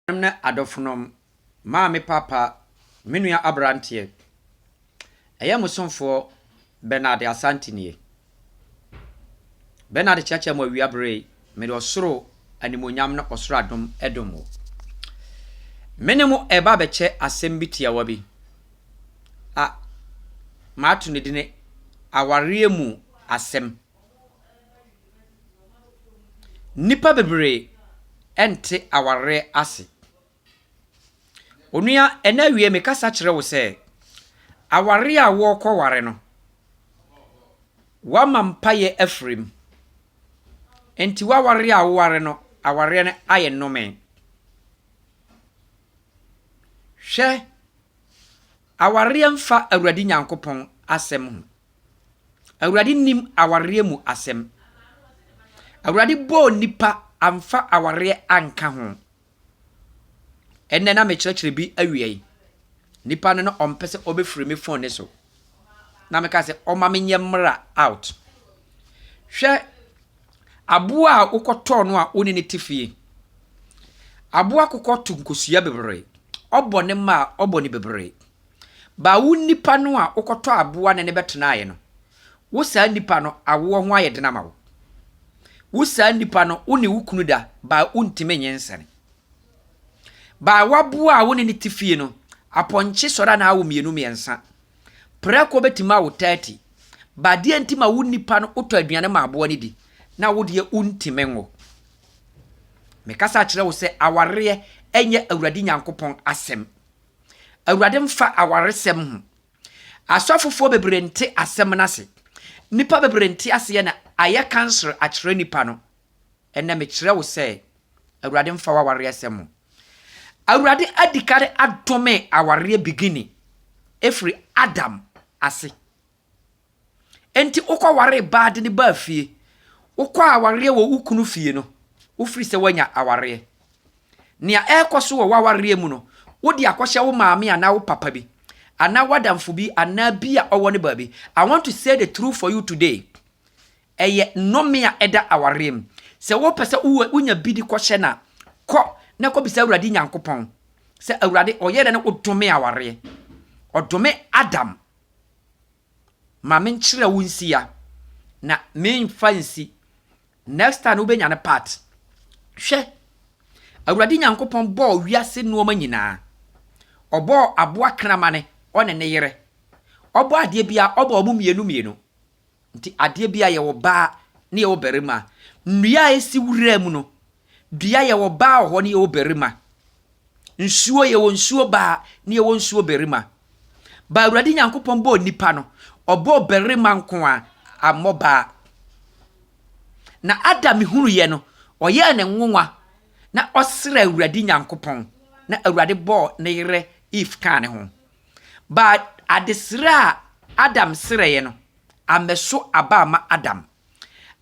Anuanom ne adɔfonom, maame, paapa, me nua aberanteɛ, ɛyɛ mo somfoɔ Bernard Asante nie. Bernard kyerɛkyerɛ mo awia berɛ yi, mede ɔsoro animuonyam ne ɔsoro adom dom mo. Me ne mo ɛreba abɛkyɛ asɛm bi tiawa bi a mato ne dini awareɛ mu asɛm. Nnipa bebree nte awareɛ ase. Onua, ɛnnɛ awie mekasa kyerɛ wo sɛ, awareɛ a worekɔware no, woama mpaeɛ afiri mu. Enti w'awareɛ a woware no, awareɛ no ayɛ nnome. Hwɛ, awareɛ mfa Awurade Nyankopɔn asɛm ho. Awurade nnim awareɛ mu asɛm. Awurade bɔɔ nnipa amfa awareɛ anka ho. Ɛnnɛ na mekyerɛkyerɛ bi awia yi. Nipa no na ɔmpɛ sɛ ɔbɛfiri me phone ne so. Na meka sɛ ɔma menyɛ mmra out. Hwɛ aboa a wokɔtɔɔ no a wo ne no te fie. Aboa kokɔ to nkosua bebree. Ɔbɔ ne mma a ɔbɔ ne bebree. Ba wo nipa no a wokɔtɔ aboa ne no bɛtenaeɛ no, wo saa nipa no awoɔ ho ayɛ den ama wo. Wo saa nipa no, wo ne wo kunu da, ba wontumi nyinsɛne. Ba w'aboa a wo ne no te fie no, apɔnkye sɔre a na awo mmienu mmiɛnsa. Prɛko bɛtumi awo 30. Ba deɛ nti ma wo nipa no wotɔ aduane ma aboa no di, na wo deɛ wontumi nwo. Mekasa kyerɛ wo sɛ awareɛ ɛnyɛ Awurade Nyankopɔn asɛm. Awurade mfa awaresɛm ho. Asɔfofoɔ bebree nte asɛm no ase. Nnipa bebree nte aseɛ na ayɛ kansere akyerɛ nnipa no. Ɛnnɛ mekyerɛ wo sɛ Awurade mfa w'awareɛsɛm ho. Awurade adi kan adome awareɛ beginning ɛfiri Adam ase. Enti wokɔwaree baa de no baa fie. Wokɔɔ awareɛ wɔ wo kunu fie no, wofiri sɛ woanya awareɛ. Nea ɛrekɔ so wɔ w'awareɛ mu no, wode akɔhyɛ wo maame anaa wo papa bi, anaa w'adamfo bi anaa bi a ɔwɔ ne baabi. I want to say the truth for you today. Ɛyɛ nnome a ɛda awareɛ mu. Sɛ wopɛ sɛ wonya bi de kɔhyɛ no a, kɔ na kɔbisa Awurade Nyankopɔn sɛ, Awurade, ɔyɛ dɛn na wodome awareɛ? Ɔdome Adam. Ma menkyerɛ wo nsia na menfa nsi. Next time no wobɛnya no part. Hwɛ, Awurade Nyankopɔn bɔɔ wiase nnoɔma nyinaa. Ɔbɔɔ aboa kramane, ɔne ne yere. Ɔbɔ adeɛ biara, ɔbɔ ɔmo mmienu mmienu. Nti adeɛ biara yɛwɔ baa ne yɛwɔ barima. Nnua a ɛsi wura mu no, Dua yɛwɔ baa wɔ hɔ ne yɛwɔ barima. Nsuo yɛwɔ nsuo baa ne yɛwɔ nsuo barima. Ba Awurade Nyankopɔn bɔɔ nipa no, ɔbɔɔ barima nko a, ammɔ baa. Na Adam hunuiɛ no, ɔyɛɛ ne nwonwa na ɔsrɛɛ Awurade Nyankopɔn, na Awurade bɔɔ ne yerɛ Eve kaa ne ho. Ba adesrɛ a Adam srɛeɛ no, ammɛso aba amma Adam.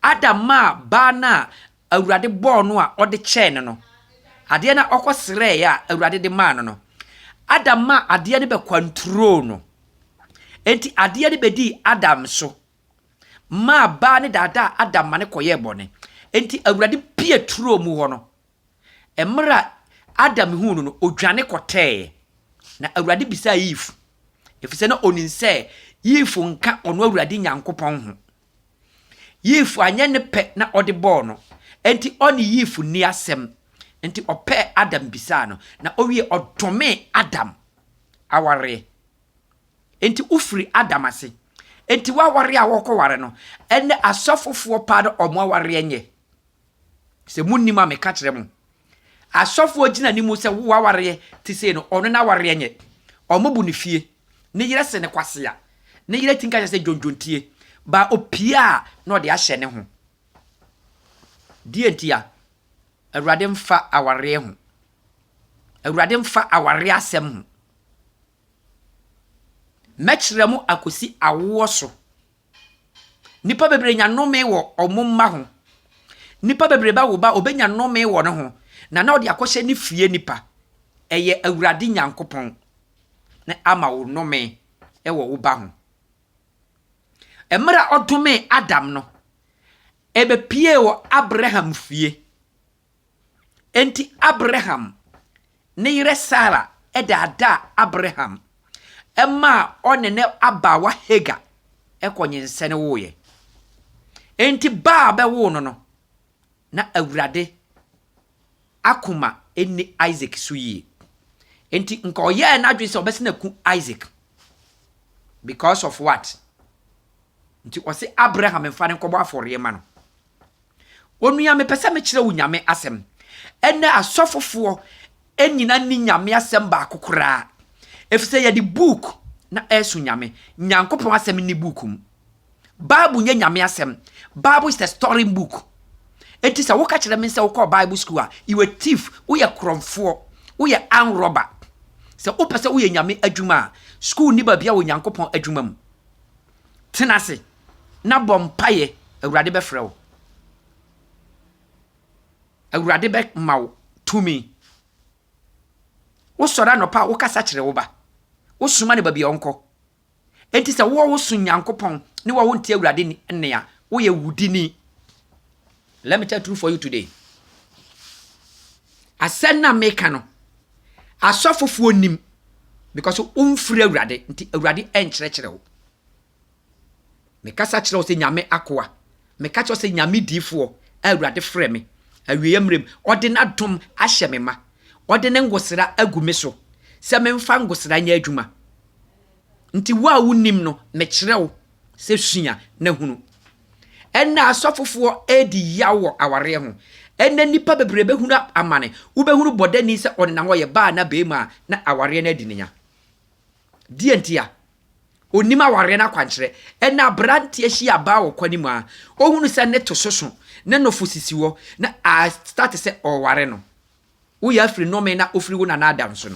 Adam maa baa no a Awurade bɔɔ no a ɔde kyɛɛ no no, adeɛ no a ɔkɔsrɛeɛ a Awurade de maa no no, Adam maa adeɛ no bɛkwanturoo no. Enti adeɛ no bɛdii Adam so maa baa no daadaa Adam ma no kɔyɛɛ bɔne. Enti Awurade pue turo mu hɔ no, mmerɛ a Adam huu no no, ɔdwane kɔtɛeɛ. Na Awurade bisaa Eve, ɛfiri sɛ na ɔnim sɛ Eve nka ɔno Awurade Nyankopɔn ho. Yif anyɛ ne pɛ na ɔde bɔɔ no, enti ɔne Yif nni asɛm. Enti ɔpɛɛ Adam bisaa no, na owie ɔdomee Adam awareɛ. Enti wofiri Adam ase. Enti w'awareɛ a wɔkɔware no, ɛnɛ asɔfofoɔ paa no wɔn awareɛ nyɛ. Sɛ monnim a meka kyerɛ mo. Asɔfoɔ gyina ne mu sɛ wo awareɛ te sei no, ɔno n'awareɛ nyɛ. Wɔn bu no fie. Ne yerɛ se no kwasea. Ne yerɛ tumi ka kyerɛ sɛ dwondwontie. Ba opie a na ɔde ahyɛ ne ho. Deɛ ntia? Awurade mfa awareɛ ho. Awurade mfa awareɛ asɛm ho. Mɛkyerɛ mo akɔsi awoɔ so. Nnipa bebree nya nnome wɔ wɔn mma ho. Nnipa bebree bɛwo ba, obenya nnome wɔ ne ho, na na ɔde akɔhyɛ ne fie nipa. Ɛyɛ Awurade Nyankopɔn na ama wo nnome wɔ wo ba ho. Mmerɛ a ɔdomee Adam no, ɛbɛpiee wɔ Abraham fie. Enti Abraham. Ne yerɛ Sara daadaa Abraham maa ɔne ne abaawa Hagar kɔnyinsɛn woeɛ. Enti ba a bɛwoo no no, na Awurade akoma nni Isak so yie. Enti nka ɔyɛɛ n'adwene sɛ ɔbɛsene aku Isak. Because of what? Nti ɔse Abraham mfa no nkɔbɔ afɔreɛ ma no. Onua mepɛ sɛ mekyerɛ wo Nyame asɛm. Ɛnɛ asɔfofoɔ nyina nni Nyame asɛm baako koraa. Efisɛ yɛde book na ɛreso Nyame. Nyankopɔn asɛm nni book mu. Bible nyɛ Nyame asɛm. Bible is a story book. Enti sɛ woka kyerɛ me sɛ wokɔɔ Bible school a, you a thief, woyɛ korɔmfoɔ, woyɛ armed robber. Sɛ wopɛ sɛ woyɛ Nyame adwuma a, school nni baabi a wɔ Nyankopɔn adwuma mu. Tena ase na bɔ mpaeɛ, Awurade bɛfrɛ wo. Awurade bɛma wo tumi. Wosɔre anɔpa a, wokasa kyerɛ wo ba. Wosoma no baabi a ɔnkɔ. Enti sɛ wo a woso Nyankopɔn ne wo a wonte Awurade nne a, woyɛ wudini. Let me tell truth for you today. Asɛm na meka no, asɔfofoɔ nim because womfiri Awurade nti Awurade ɛnkyerɛkyerɛ wo. Mekasa kyerɛ wo sɛ Nyame akoa. Meka kyerɛ wo sɛ Nyame diifoɔ a Awurade frɛ me awieɛ mmerɛ mu. Ɔde n'adom ahyɛ me ma. Ɔde ne ngosra agu me so sɛ memfa ngosra nyɛ adwuma. Nti wo a wonnim no, mekyerɛ wo sɛ sua na hunu. Ɛnnɛ asɔfofoɔ redi yaw wɔ awareɛ ho. Ɛnnɛ nnipa bebree bɛhunu amane. Wobɛhunu bɔdani sɛ ɔnenam hɔ ɔyɛ baa na beema a na awareɛ no adi ne nya. Deɛ ntia? Ɔnnim awareɛ no akwankyerɛ. Ɛnnɛ aberanteɛ hyia baa wɔ kwane mu a, ɔhunu sɛ ne to soso, ne nofo sisi hɔ na a start sɛ ɔreware no. Woyɛ afiri nnome na ofiri wo nana Adam so no,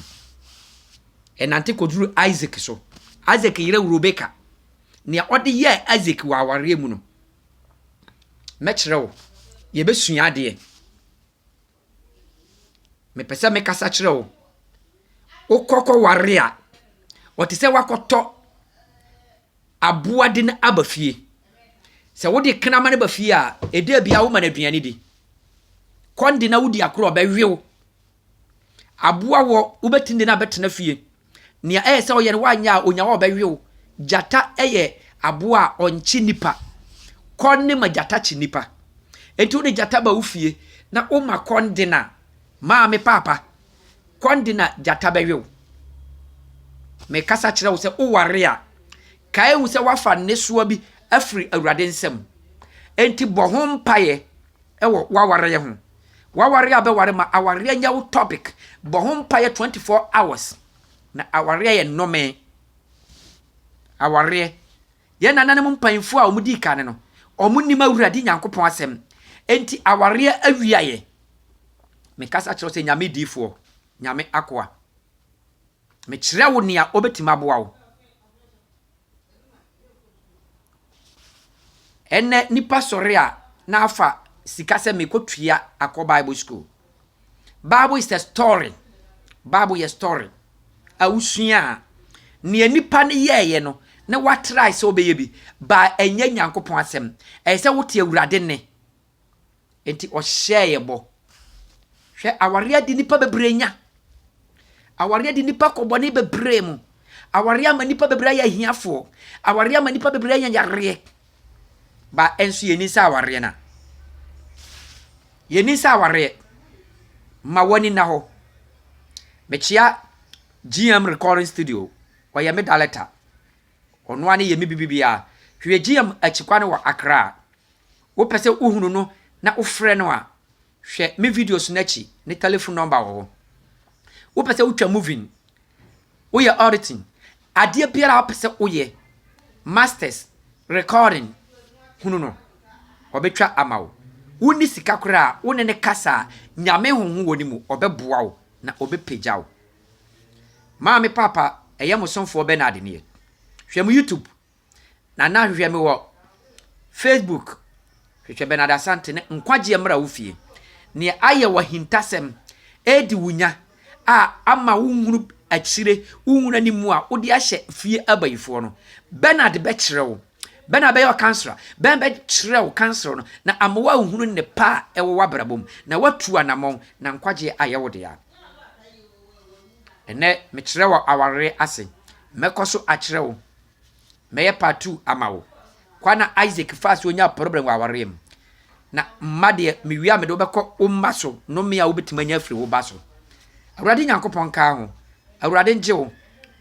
ɛnante kɔduru Isak so. Isak yere Rebeka, nea ɔde yɛɛ Isak wɔ awareɛ mu no, mɛkyerɛ wo. Yɛbɛsua adeɛ. Mepɛ sɛ mekasa kyerɛ wo. Wokɔ kɔware a, ɔte sɛ woakɔtɔ aboa de no aba fie. Sɛ wode kraman no ba fie a, ɛda biara woma no aduane di. Kɔn de na wodi akoro a ɔbɛwe wo. Aboa wɔ wobɛtumi de no abɛtena fie. Nea ɛyɛ sɛ ɔyɛ no woanyɛ a onya hɔ a ɔbɛwe wo. Gyata yɛ aboa a ɔnkye nipa. Kɔn ne ma gyata kye nipa. Enti wode gyata ba wo fie na woma kɔn de no a, maame paapa, Kwan de na gyata bɛwe wo. Mekasa kyerɛ wo sɛ woware a, kae hu sɛ woafa nnesoa bi afiri Awurade nsam. Enti bɔ ho mpaeɛ wɔ w'awareɛ ho. W'awareɛ a bɛware ma awareɛ nyɛ wo topic. Bɔ ho mpaeɛ 24 hours. Na awareɛ yɛ nnome. Awareɛ. Yɛn nananom mpanyinfoɔ a wɔn dii kan no, wɔn nim Awurade Nyankopɔn asɛm. Enti awareɛ awiaeɛ. Mekasa kyerɛ wo sɛ Nyame diifoɔ, Nyame akoa. Mekyerɛ wo nea obetumi aboa wo. Ɛnɛ nipa sɔre a na afa sika sɛ mekɔtua akɔ Bible school. Bible is a story. Bible yɛ story. A wosua a, nea nipa no yɛɛyɛ no na watrae sɛ ɔbɛyɛ bi, ba ɛnyɛ Nyankopɔn asɛm. Ɛyɛ sɛ wote Awurade nne. Enti ɔhyɛɛ yɛ bɔ. Hwɛ, awareɛ de nnipa bebree nya. Awareɛ de nnipa kɔ bɔne bebree mu. Awareɛ ama nnipa bebree ayɛ ahiafoɔ. Awareɛ ama nnipa bebree anya yareɛ. Ba ɛnso yɛni sɛ awareɛ no a. Yɛni sɛ awareɛ. Ma w'ani nna hɔ. Mekyea GM Recording Studio. Ɔyɛ me director. Ɔno ara ne yɛ me biribiara. Hwehwɛ GM akyikwa no wɔ Accra. Wopɛ sɛ wohunu no na wofrɛ no a, hwɛ me videos no akyi, ne telephone number wɔ hɔ. Wopɛ sɛ wotwa movie, woyɛ auditing, adeɛ biara a wopɛ sɛ woyɛ, masters, recording, hunu no, ɔbɛtwa ama wo. Wonni sika koraa a, wo ne no kasa a, Nyame honhom wɔ ne mu, ɔbɛboa wo na ɔbɛpagya wo. Maame paapa, ɛyɛ mo somfoɔ Bernard nie. Hwɛ mo YouTube, Nana hwehwɛ me wɔ Facebook, hwehwɛ Bernard Asante ne Nkwagyeɛ Mmra Wo Fie. Nea ayɛ wɔ ahintasɛm, ɛredi wo nya a ama wonhunu akyire, wonhunu anim a wode ahyɛ fie abayifoɔ no. Bernard bɛkyerɛ wo. Bernard bɛyɛ wo counsellor. Bernard bɛkyerɛ wo counsel no na ama woahunu nnepa a ɛwɔ w'abrabɔ mu na woatu anammɔn na nkwagyeɛ ayɛ wo dea. Ɛnnɛ mekyerɛ wɔ awareɛ ase. Mɛkɔ so akyerɛ wo. Mɛyɛ part 2 ama wo. Kwan na Isaac faa so nyaa problem wɔ awareɛ mu. Na mma deɛ mewie a mede wobɛkɔ wo mma so nnome a wobɛtumi anya afiri wo ba so. Awurade Nyankopɔn nkaa ho. Awurade ngye wo.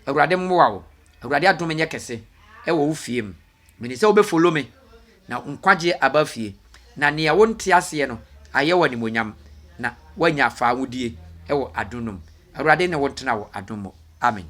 Awurade mmoa wo. Awurade adom nyɛ kɛse ɛwɔ wo fie mu. Menim sɛ wobɛ follow me na nkwagyeɛ aba fie. Na nea wonte aseɛ no ayɛ wo animuonyam na woanya faahodie ɛwɔ adom no mu. Awurade ne wo ntena wɔ adom mu. Amen.